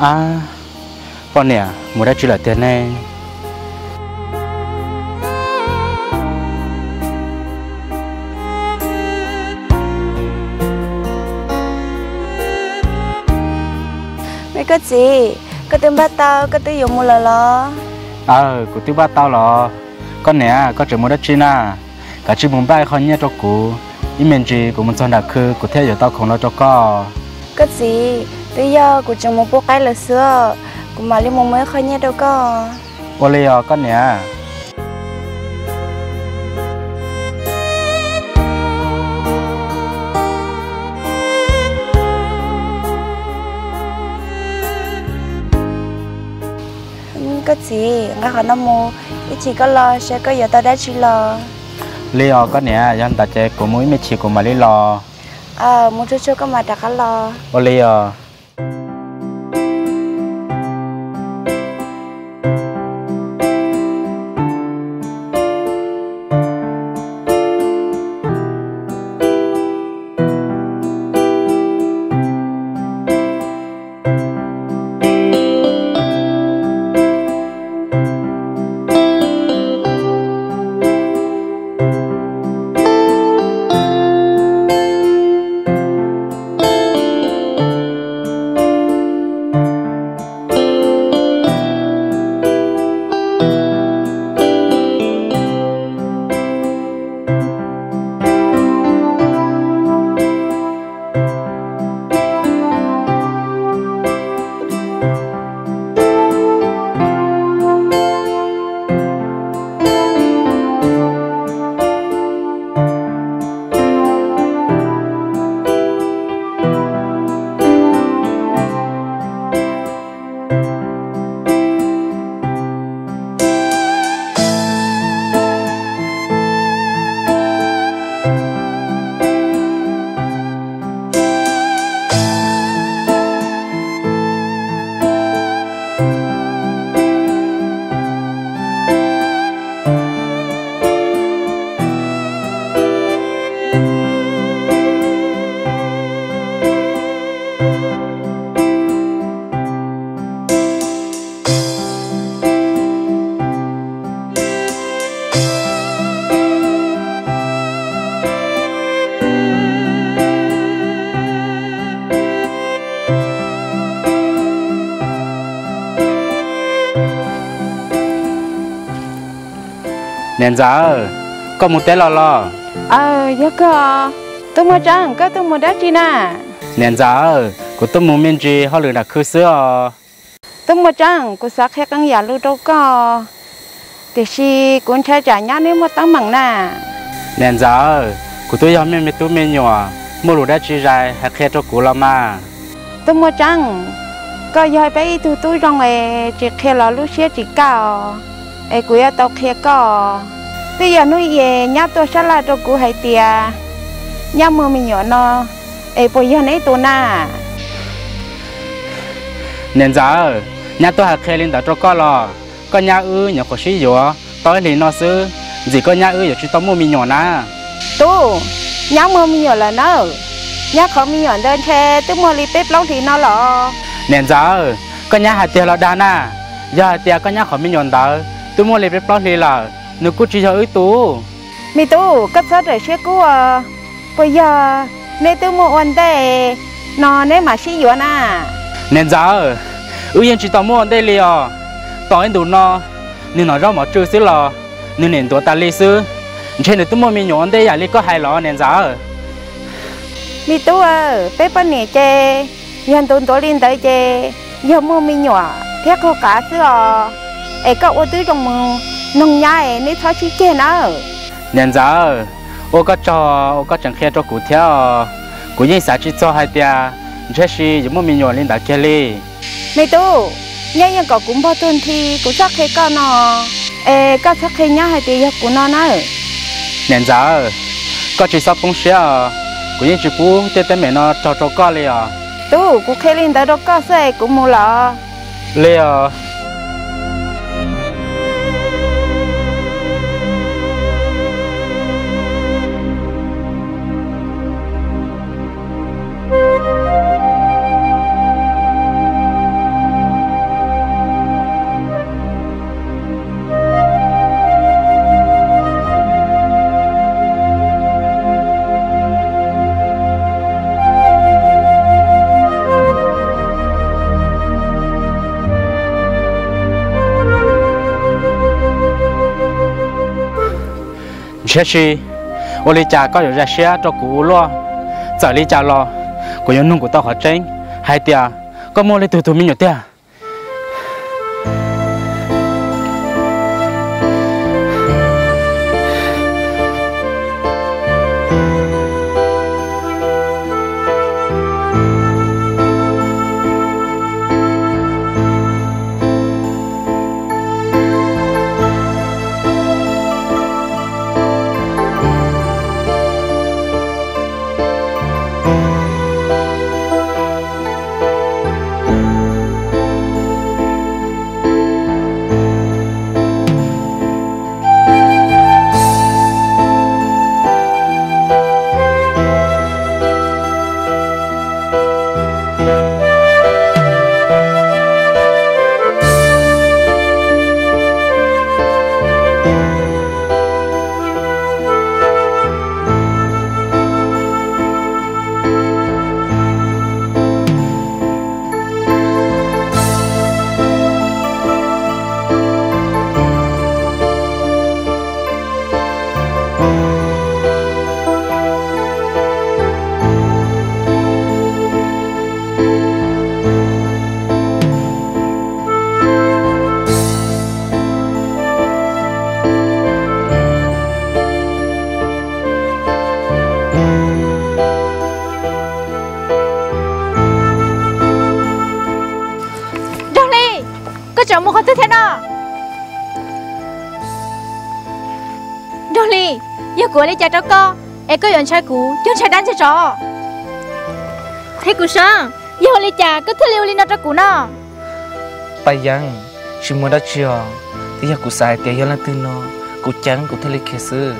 Ab, poj niam mus dab tsi lawm tiag ne? Me koj txiv, koj twb npaj tau koj twb yuav mus lawm los? Aw, kuv twb npaj tau los. Koj niam, koj tseem mus dab tsi na? Kav tsij mus npaj qhov nyiaj rau kuv, ib me ntsis kuv mus txog nram khw kuv thiaj yuav tau khoom los rau koj. Koj txiv, twb yog kuv tseem mus pub qaib lawm xwb, kuv mam li mus muab ib qho nyiaj rau koj. Ua li os koj niam. Koj txiv, nqa qhov no mus, ib chim koj los saib koj yuav tau dab tsi los. Li os koj niam, yog ntawd ces kuv mus ib me chim kuv mam li los. Mus tsuag tsuag koj mam rov qab los. Ua li os. Niam ntxawm, koj mus teb los los? Aw, yog kawg. Tub Muaj Tseeb, koj tuaj mus dab tsi na? Niam ntxawm, kuv tuaj mus me ntsis hauj lwm nram khw xwb os. Tub Muaj Tseeb, kuv xav qhia qee yam lus rau koj, tiam sis kuv ntshai tsam nyab neb muaj teeb meem na. Niam ntxawm, kuv twb yog me tub me nyuam, muaj lus dab tsi zais hais qhia rau kuv los mas. Tub Muaj Tseeb, koj yog peb ib tug tub zoo es tsis qhia los lub siab tsis kaj os, es kuv yuav tau qhia koj. Twb yog hnub es nyab tuaj sab laj rau kuv hais tias nyab muaj me nyuam no, es puas yog neb tus na? Niam ntxawm, nyab tuaj hais qhia li ntawd rau koj los? Koj nyab wb nyuam qhuav sib yuav tau ib hlis no xwb, ntxim koj nyab wb yuav tsis tau muaj me nyuam na. Tub, nyab muaj me nyuam lawm nawb. Nyab qhov me nyuam ntawd ntshe twb muaj li peb plaub hlis no los. Niam ntxawm, koj nyab hais tiag los dag na? Yog hais tias koj nyab qhov me nyuam ntawd twb muaj li peb plaub hlis lawm, nws kuj tsis yog wb tub. Me tub, koj txhob rawm siab kub os. Puas yog neb twb muaj ua ntej no neb mam sib yuav na? Niam ntxawm, wb yeej tsis tau muaj ua ntej li os. Tos ib ntus no nws noj zaub mov tsw xwb los nws nim ntuav tas li xwb. Ntshe nws twb muaj me nyuam ua ntej yam li koj hais los niam ntxawm. Me tub, peb poj niam ces yog ntuav ntuav li ntawd ces yog muaj me nyuam thiab qaug qav xwb os. Es koj ua tib zoo mus noog nyab es neb txhob sib ceg nawb. Niam ntxawm, ua koj tsaug uas koj tseem qhia rau kuv thiab os. Kuv yeej xav tsis txog hais tias ntshe yuav muaj me nyuam li ntawd kiag li. Me tub, nyab yeej kom kuv npog tug nthi kuv txhob qhia koj no, es koj txhob qhia nyab hais tias yog kuv no nawb. Niam ntxawm, koj tsis txhob poob siab os, kuv yeej tsis pub tej teeb meem no raug rau koj li os. Tub, kuv qhia li ntawd rau koj xwb es kuv mus los. Li os. Tiam sis ua li cas koj yuav zam siab rau kuv ua luaj? Txawm li cas los kuv yuav nug kuv tau qhov tseeb hais tias koj muaj leej twg tus me nyuam tiag? Nraug Hli, koj tseem mus qhov twg thiab no? Nraug Hli, yog kuv ua li cas rau koj es koj yuav ntshai kuv cuag ntshai dab ntshai tsov? Qhia kuv saib, yog ua li cas koj thiaj li ua li no rau kuv no? Paj Yeeb, tsis muaj dab tsi os, twb yog kuv xav hais tias yog leej twg no, kuv ceeb kuv thiaj li khiav xwb.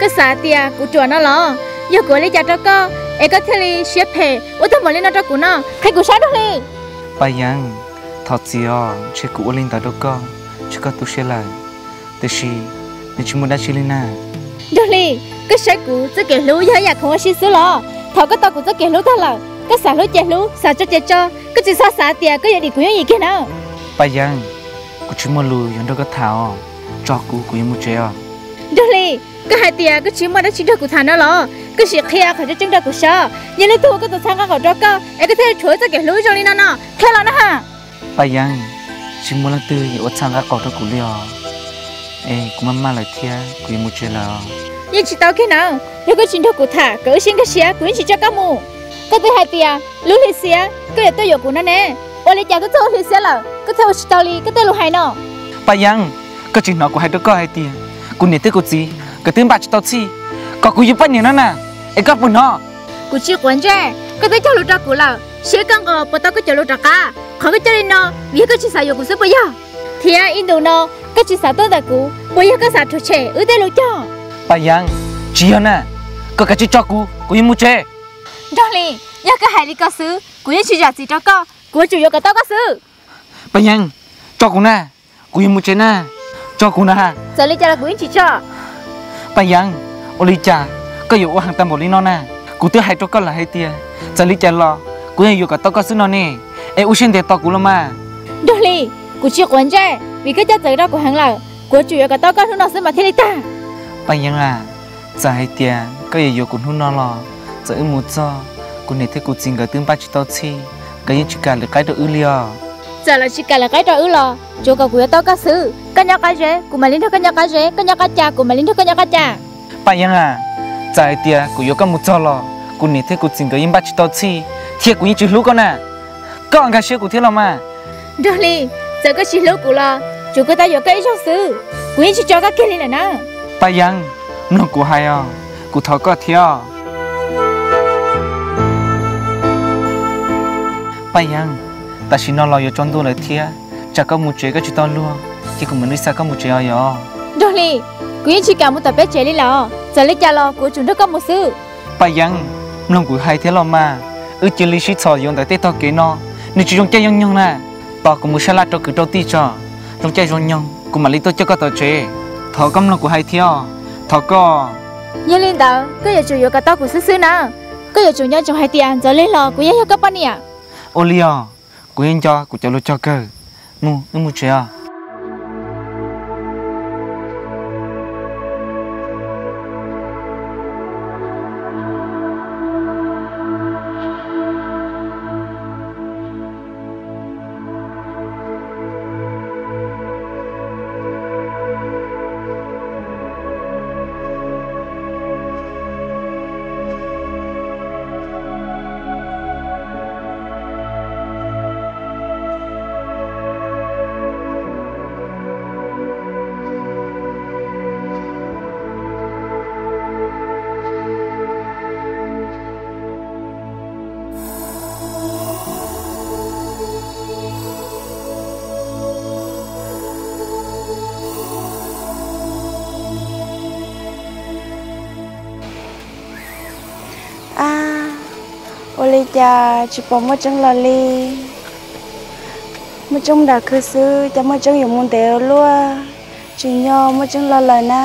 Koj xav hais tias kuv ruam no los? Yog kuv ua li cas rau koj es koj thiaj li siab phem ua tau npaum li no rau kuv no? Qhia kuv saib Nraug Hli. Paj Yeeb, thov txim os, ntshe kuv ua li ntawd rau koj, ntshe koj tu siab lawm. Tiam sis nws tsis muaj dab tsi li na. Nraug Hli, koj saib kuv txoj kev hlub yog ib yam khoom ua si xwb los? Thaum koj tau kuv txoj kev hlub tag lawm, koj xav hlub ces hlub, xav tso ces tso, koj tsis txhob xav tias koj yuav dim kuv yooj yim kiag na. Paj Yeeb, kuv tsis muaj lus yuav nrog koj tham os, tso kuv, kuv yuav mus tsev os. Nraug Hli, koj hais tias koj tsis muaj dab tsi nrog kuv tham no los? Koj sim qhia qhov tseeb tseeb rau kuv saib, yog leej twg ua koj tus txha nqa qaum rau koj es koj thiaj tshuav txoj kev hlub zoo li no no, qhia los na ha. Paj Yeeb, tsis muaj leej twg yuav ua txha nqa qaum rau kuv li os. Es kuv maj maj lawm thiab, kuv yuav mus tsev lawm os. Yeej tsis tau kiag na, yog koj tsis nrog kuv tham kom wb sib nkag siab kuv yeej tsis tso koj mus. Koj twb hais tias lub hli xiab koj yuav tuaj yuam kuv no ne, ua li cas koj txawj ua hli xiab lawm koj thiaj ua tsis tau li koj tej lus hais no? Paj Yeeb, koj tsis hnov kuv hais rau koj hais tias kuv niam thiab kuv txiv nkawd twb npaj tsis tau txhij kom kuv yuav poj niam no na, es koj puas hnov? Kuv tsis quav ntsej, koj twb cog lus rau kuv lawm, siab koj nqos puas tau koj cov lus rov qab? Qhov koj coj li no vim yog koj tsis xav yuav kuv xwb puas yog? Thiab ib ntus no koj tsis xav tuaj ntawm kuv puas yog koj xav rhuav tshem wb tej lus cog? Paj Yeeb, tsis yog na, koj kav tsij tso kuv, kuv yuav mus tsev. Nraug Hli, yog koj hais li ko xwb kuv yeej tsis zam txim rau koj, kuv yuav tsum yuav kom tau koj xwb. Paj Yeeb, tso kuv na, kuv yuav mus tsev na, tso kuv na. Txawm li cas los kuv yeej tsis tso. Paj Yeeb, ua li cas koj yuav ua heev tag npaum li no na? Kuv twb hais rau koj lawm hais tias txawm li cas los kuv yeej yuav kom tau koj xwb no ne, es ua siab ntev tos kuv los mas. Nraug Hli, kuv tsis quav ntsej vim koj coj txawv rau kuv heev lawm, kuv yuav tsum yuav kom tau koj hnub no xwb mas thiaj li tag. Paj Yeeb a, txawm hais tias koj yuav yuav kuv hnub no los txawm wb mus txog kuv niam thiab kuv txiv nkawd twb npaj tsis tau txhij, nkawd yeej tsis kam lwm qaib rau wb li os. Txawm lawv tsis kam lwm qaib rau wb los tsuav kom kuv yuav tau koj xwb. Koj nyob qab zeb kuv mam li nrog koj nyob qab zeb, koj nyob qab cas kuv mam li nrog koj nyob qab cas. Paj Yeeb a, txawm hais tias kuv yuav koj mus txog los kuv niam thiab kuv txiv nkawd yeej npaj tsis tau txhij, thiab kuv yeej tsis hlub koj na. Koj nkag siab kuv thiab los mas. Nraug Hli, txawm koj tsis hlub kuv los tsuav kuv tau yuav koj ib zaug xwb, kuv yeej tsis tso koj kiag li lawm na. Paj Yeeb, mloog kuv hais os, kuv thov koj thiab. Paj Yeeb, tam sim no los yuav tsaus ntuj lawm thiab, tsam koj mus tsev koj tsis tau luag ces kuv mam li xa koj mus tsev os yom. Nraug Hli, kuv yeej tsis kam mus tom peb tsev li lawm, txawm li cas los kuv yuav tsum nrog koj mus xwb. Paj Yeeb, mloog kuv hais thiab los mas, wb cia li sib txhom yuav ntawm tej tog kev no, nws tsis zoo caij zoo nyoog na. Tos kuv mus sab laj rau kwv rau tij tso, zoo caij zoo nyoog kuv mam li tuaj coj koj tom tsev. Thov koj mloog kuv hais thiab, thov koj. Yog li ntawd koj yuav tsum yuav kom tau kuv xwb xwb na. Koj yuav tsum nco ntsoov hais tias ntxov lig los kuv yeej yog koj poj niam. Ua li os, kuv yeej nco kuv cov lus cog kawg. Mus, wb mus tsev os. Li cas tsis pom Muaj Tseeb los li? Muaj Tseeb mus nram khw xwb, cas Muaj Tseeb yuav mus ntev ua luaj, tsim nyog Muaj Tseeb los lawm na.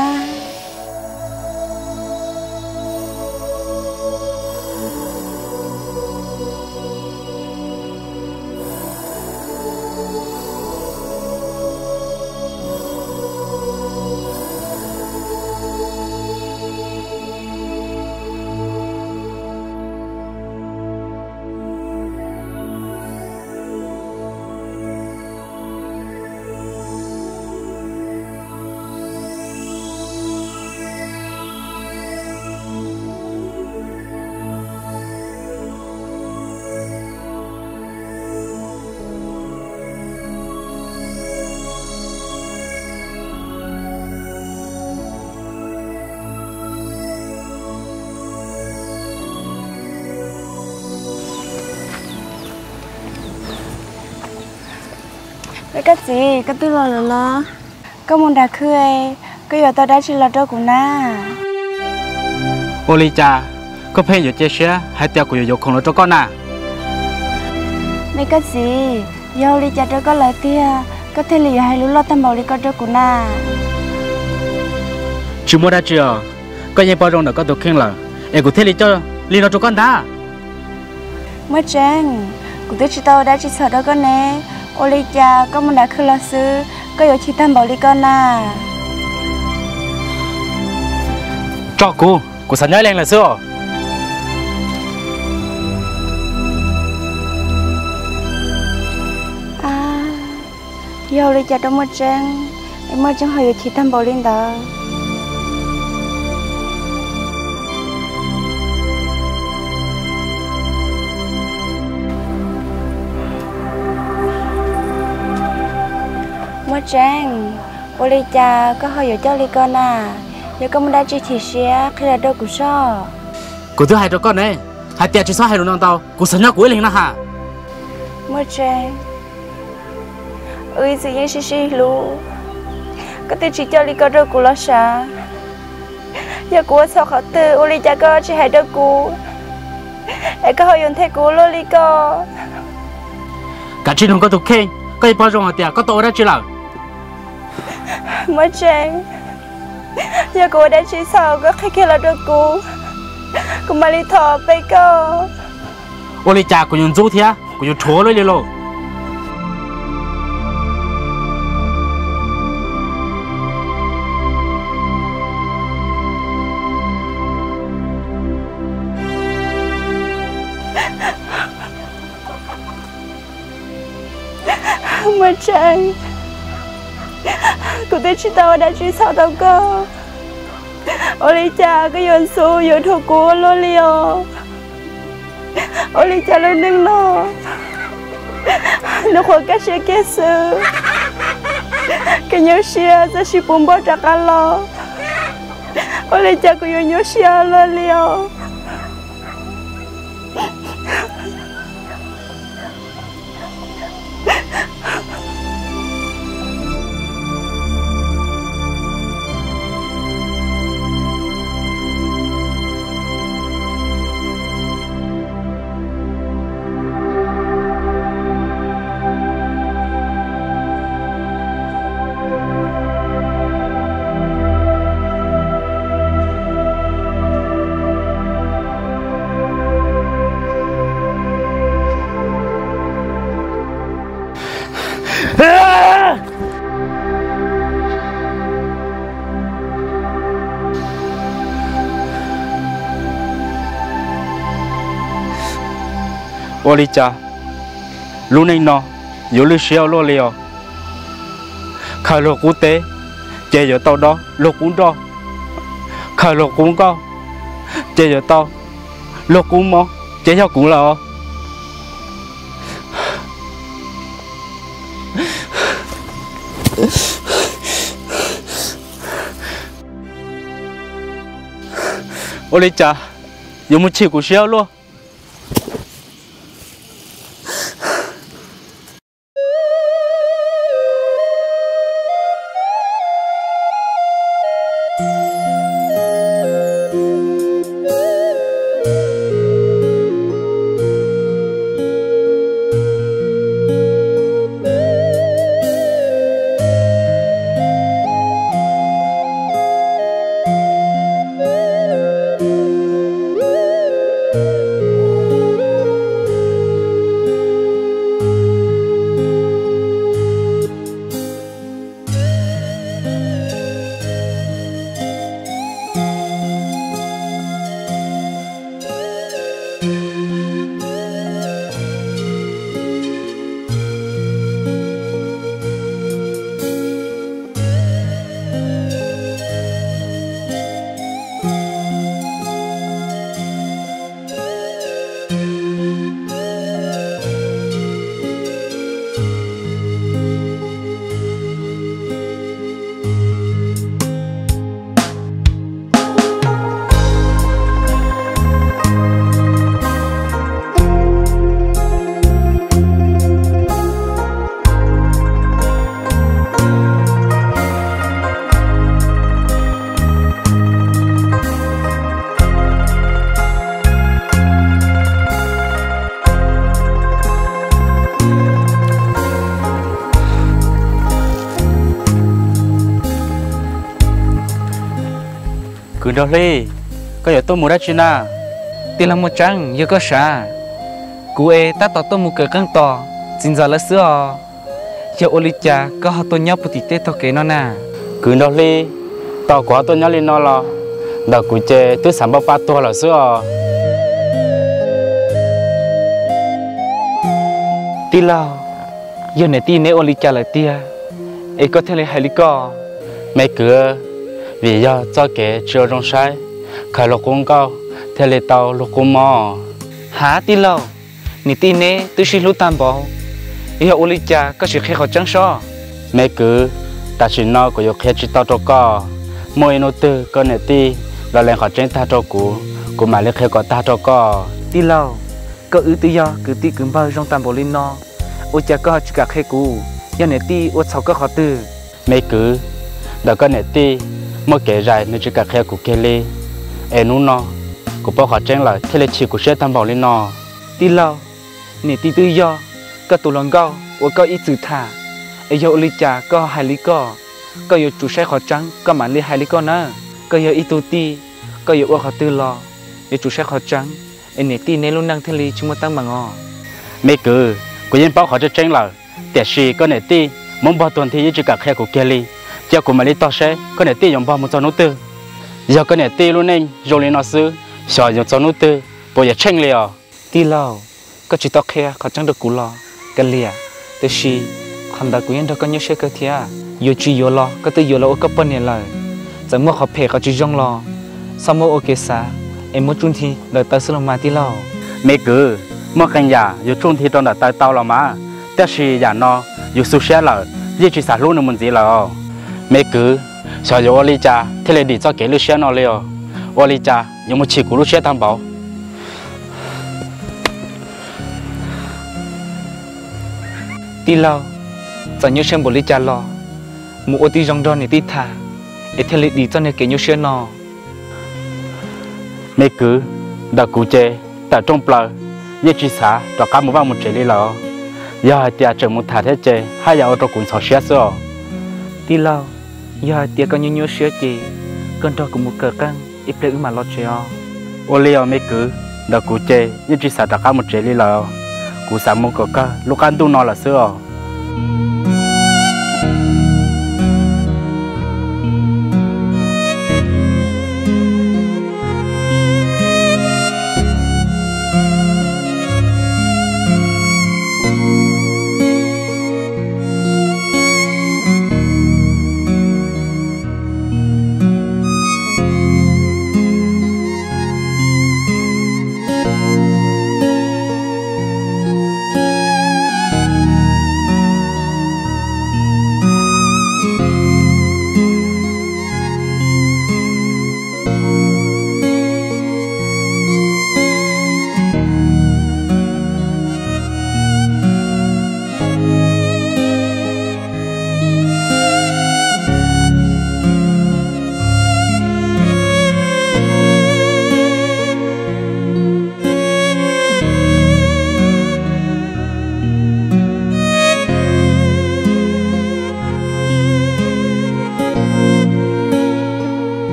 Koj txiv, koj twb los lawm los? Koj mus nram khw, koj yuav tau dab tsi los rau kuv na? Ua li cas koj pheej yuav cia siab hais tias kuv yuav yuav khoom los rau koj na? Me koj txiv, yog ua li cas rau koj lawm tiag koj thiaj li yuav hais lus loj tag npaum li ko rau kuv na? Tsis muaj dab tsi os, koj yeej pom zoo ntawm koj tus kheej lawm, es kuv thiaj li coj li no rau koj ntag. Muaj Tseeb, kuv twb tsis tau ua dab tsi txhaum rau koj ne, ua li cas koj mus nram khw los xwb koj yuav chim tag npaum li ko na? Tso kuv, kuv xav nyob ib leeg lawm xwb os. Yog ua li cas rau Muaj Tseeb, es Muaj Tseeb ho yuav chim tag npaum li ntawd? Muaj Tseeb, ua li cas koj ho yuav coj li ko na? Yog koj muaj dab tsi chim siab qhia los rau kuv soj. Kuv twb hais rau koj ne, hais tias tsis txhob hais lus no ntau, kuv xav nyob kuv ib leeg na ha. Muaj Tseeb, wb ib txwm yeej sib sib hlub, koj twb tsis coj li ko rau kuv los sav. Yog kuv ua txhaum qhov twg ua li cas koj tsis hais rau kuv, es koj ho yuav nthe kuv ua luaj li ko? Kav tsij nug koj tus kheej, koj yeej paub zoo hais tias koj tau ua dab tsi lawm. Muaj Tseeb, yog kuv ua dab tsi txhaum koj qhia kiag los rau kuv, kuv mam li thov peb koj. Ua li cas kuv yuav ntxub thiab kuv yuav rhuav luaj li lauj? Muaj Tseeb, kuv twb tsis tau ua dab tsi txhaum rau koj, ua li cas koj yuav ntxub yuav rhuav kuv ua luaj li os? Ua li cas lub neej no nws qhuav kaj siab kiag xwb, kev nyuaj siab txawm sis puv npog rov qab los, ua li cas kuv yuav nyuaj siab luaj li os? Ua li cas lub neej no yuav lwj siab ua luaj li os? Khaws luag qub teb ces yuav tau dob luag qub nroj, khaws luag qub nkoj ces yuav tau luag qub mob, ces yog kuv lawm os. Ua li cas yuav mus chim kuv siab luaj? Kwv Nraug Hli, koj yuav tuaj mus dab tsi na? Tij laug Muaj Tseeb, yog koj sav, kuv es tab tom tuaj mus kawm qeej tos txiv ntxawm lawv xwb os. Yog ua li cas koj ho tuaj nyob puag tim tej tog kev no na? Kwv Nraug Hli, tos kuv ho tuaj nyob li no los ntawm kuv ces twb xav npau paj tuag lawm xwb os. Tij laug, yog niam tij neb ua li cas lawm tiag es koj thiaj li hais li ko? Me kwv, vim yog txoj kev tsis ua zoo saib, khaws luag qub nkauj thiaj li tau luag qub mob. Hav tij laug, niam tij neb twb sib hlub tag npaum, yog ua li cas koj tsis qhia qhov tseeb sob? Me kwv, tam sim no kuv yuav qhia tsis tau rau koj. Muaj ib hnub twg koj niam tij los lees qhov tseeb tag rau kuv, kuv mam li qhia kom tag rau koj. Tij laug, koj wb twb yog kwv tij kwv npawg zoo tag npaum li no, ua cas koj ho tsis kam qhia kuv? Yog niam tij ua txhaum koj qhov twg? Me kwv, ntawm koj niam tij muaj kev zais nws tsis kam qhia kuv kiag li, es hnub no kuv paub qhov tseeb lawm thiaj li chim kuv siab tag npaum li no. Tij laug, niam tij twb yog koj tus hluas nkauj uas koj ib txwm tham, es yog ua li cas koj hais li koj? Koj yuav tsum saib qhov tseeb koj mam li hais li koj nawb. Koj yog ib tug tij, koj yuav ua qhov twg los yuav tsum saib qhov tseeb, es niam tij neb lub neej thiaj li tsis muaj teeb meem os. Me kwv, kuv yeej paub qhov tseeb tseeb lawm, tiam sis koj niam tij muab npog tuag nthi yeej tsis kam qhia kuv kiag li. Cia kuv mam li tog seb koj niam tij yuav npog mus txog hnub twg. Yog koj niam tij lub neej zoo li no xwb, xyov yuav txog hnub twg puas yuav tsheej li os. Tij laug, koj tsis tau qhia qhov tseeb rau kuv los kav liam, tiam sis qhov ntawd kuv yeej nrog koj nyuaj siab kawg thiab. Yuav tsis yuav los koj twb yuav los ua koj poj niam lawm, txawm muaj qhov phem qhov tsis zoo los txhob muab ua kev xav, es muab tsuj nthi ntawm taw xwb los mas tij laug. Me kwv, muaj qee yam yus tsuj nthi rau ntawm taw tau los mas, tiam sis yam no yus xu siab lawm, yeej tsis xav hlub nws mus ntxiv lawm os. Me kwv, xyov yuav ua li cas thiaj li dim txoj kev lwj siab no li os? Ua li cas yuav mus chim kuv lub siab tag npaum? Tij laug, txawm nyuaj siab npaum li cas los mus ua tib zoo nrog niam tij tham, es thiaj li dim txoj niag kev nyuaj siab no. Me kwv, ntawm kuv ces tawm rooj plaws yeej tsis xav rov qab mus vaj mus tsev li lawm. Yog hais tias tseem mus tham thiab ces haj yam ua rau kuv ntxhov siab xwb os. Tij laug, yog hais tias koj nyuaj nyuaj siab ces koj nrog kuv mus kawm qeej ib pliag wb mam los tsev os. Ua li os me kwv, ntawm kuv ces yeej tsis xav rov qab mus tsev li lawm. Kuv xav mus kom kawg lub qab ntuj no lawm xwb os.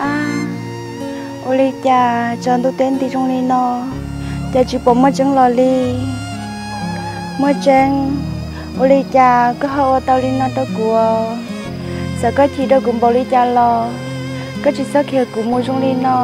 Ab, ua li cas tsaus ntuj teb nti zoo li no, cas tsis pom Muaj Tseeb los li? Muaj Tseeb, ua li cas koj ho ua tau li no rau kuv? Txawm koj chim rau kuv npaum li cas los koj tsis txhob khiav kuv mus zoo li no.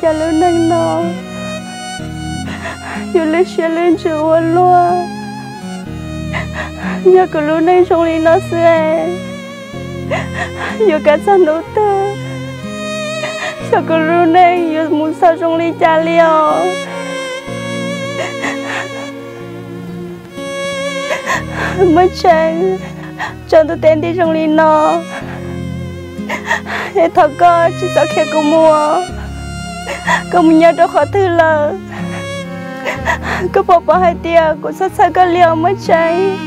Cas lub neej no yuav lwj siab lwj ntsws ua luaj. Yog kuv lub neej zoo li no xwb es yuav kav txog hnub twg, xyov kuv lub neej yuav mus txog zoo li cas li os. Muaj tseeb, tsaus ntuj teb nti zoo li no, es thov koj tsis txhob khiav kuv mus, koj mus nyob rau qhov twg lawm? Koj puas paub hais tias kuv txhawj txhawj koj li os Muaj tseeb?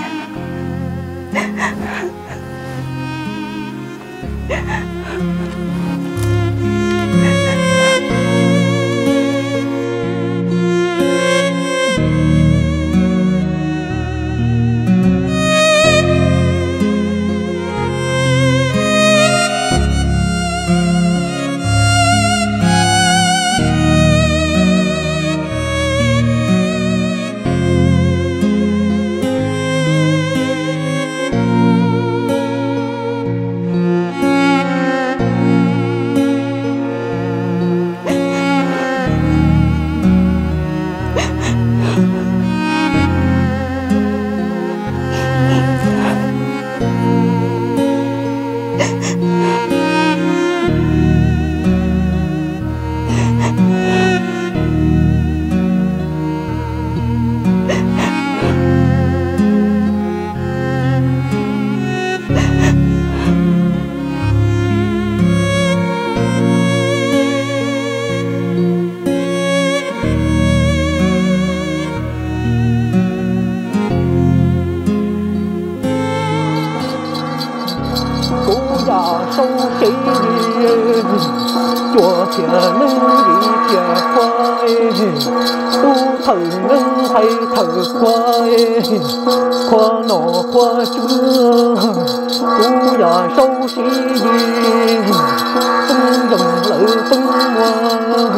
Kuv yam sau siv, cuam thiab neeb yim thiab qhua, tub thawj neeb ntxhais thawj qhua, qhua nom qhua tswv. Kuv yam sau siv, peb zoo lawm peb muaj,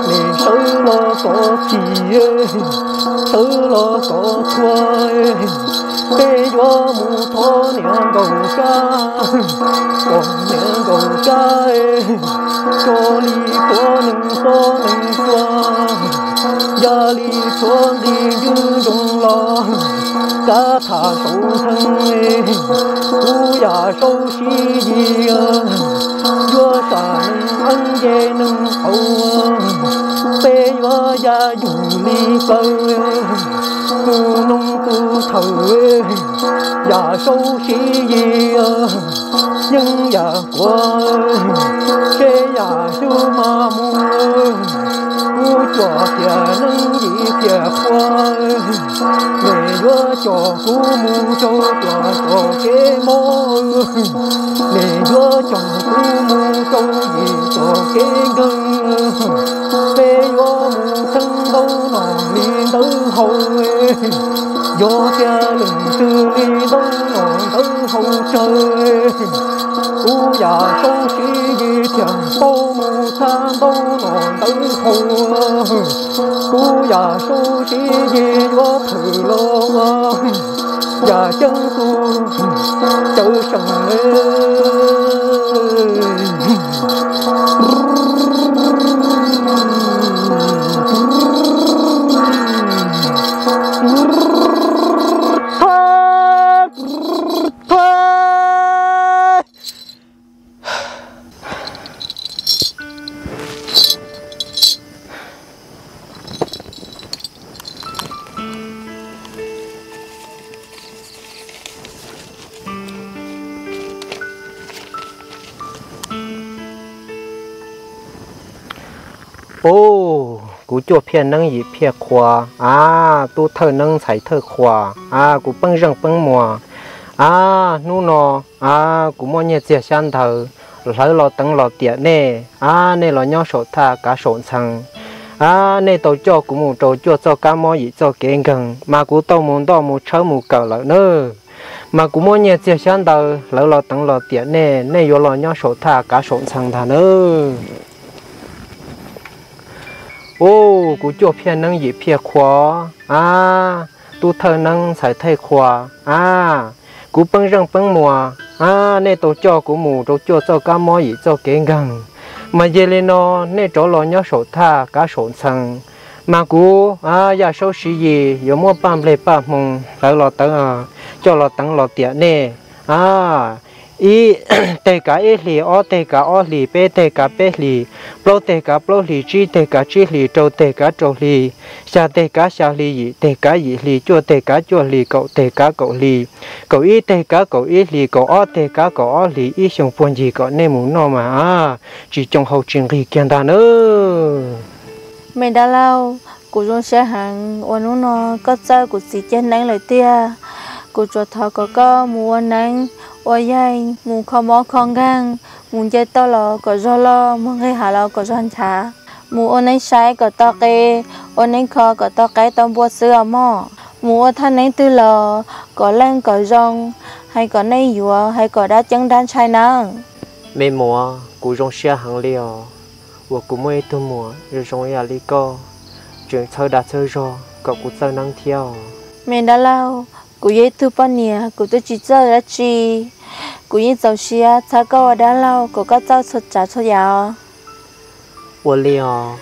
nej sawv los kov txhij, sawv los kov txhua. Peb yuav mus thov niam nkaum sab, kom niam nkaum sab, tso li txhua neeg txhua neeg txhua, yog li txhua nqi ntswg nroog los, kav tham saum ntxheev. Kuv yam sau siv yim, yuav sam neeg eeb ces neeg qau, peb yuav ya yus li plaws, tus noog tus thawj, yam sau siv yim, yeej yam kuav, seb yam xyuv mas mus. Kuv cuam thiab neeb yim thiab qhua, nej yuav coj kuv mus rau tom txoj kev mob, nej yuav coj kuv mus rau yim txoj kev nkeeg. Peb yuav mus txheeb ntau nom li ntawv hau, yog tias leej twg li ntau nom ntawv hau tsawg, kuv yam sau siv yim thiaj tau mus txheeb ntau nom ntawv hau. Kuv yam sau siv yim yuav thawm los ua yam ceeb tus cawm seej. Ub, kuv cuaj phiaj neeb yim phiaj qhua, a, tub thawj neeb ntxhais thawj qhua, a, kuv peeb zeej peeb muas, a, hnub no, a, kuv muaj nyiaj txiag xyab ntawv, hlawv los teev los tiam nej, a, nej los nyob saum thaj kav saum ntxhee, a, nej tau coj kuv mus rau cuaj txoj kab mob yim txoj kev nkeeg, mas kuv tau mus ntoj mus tshawb mus kawm lawm nawb. Mas kuv muab nyiaj txiag xyab ntawv hlawv los teev los tiam nej, nej yuav los nyob saum thaj kav saum ntxhee ntag nawb. Ub, kuv cuaj phiaj neeb yim phiaj qhua, a, tub thawj neeb ntxhais thawj qhua, a, kuv peeb zeej peeb muas, a, nej tau coj kuv mus rau cuaj txoj kab mob yim txoj kev nkeeg, Mas yog li no, nej rov los nyob saum thaj kab saum ntxhee, mas kuv Yaj Saub Siv Yis yuav muab paj nplej paj hmoo hlawv los teev, coj los teev los tiam nej. Ib teg kav ib hlis, ob teg kav ob hlis, peb teg kav peb hlis, plaub teg kav plaub hlis, tsib teg kav tsib hlis, rau teg kav rau hlis, xya teg kav xya hlis, yim teg kav yim hlis, cuaj teg kav cuaj hlis, kaum teg kav kaum hlis, kaum ib teg kav kaum ib hlis, kaum ob teg kav kaum ob hlis, ib xyoos puag ncig kom nej mus noj mas tsis coo hau tsis nqig kiag ntag nawb. Me dab laug, kuv zoo siab heev uas hnub no koj txawj kuv txiv ceg neeb lawm tiag. Kuv tsuas thov kom koj mus ua neeb ua yaig, mus kho mob kho nkeeg, mus nce toj los kom zog loj, mus nqis hav los kom zog nchav, mus ua neeb saib kom tau qe, ua neeb kho kom tau qaib tau npua xwb os mog. Mus ua thaj neeb twg los kom leej kom zoo, hais kom neej yuav, hais kom dab ceeb dab ntshai nawb. Me muam, kuv zoo siab heev li os, uas kuv muaj ib tug muam zoo zoo ib yam li koj, tseem txhawb dag txhawb zog kom kuv txawj neeb thiab os. Me dab laug, kuv yog ib tug poj niam, kuv twb tsis txawj dab tsi. Kuv yeej txaus siab txhawb koj ua dab laug kom koj txawj txhua tsav txhua yam os. Ua li os,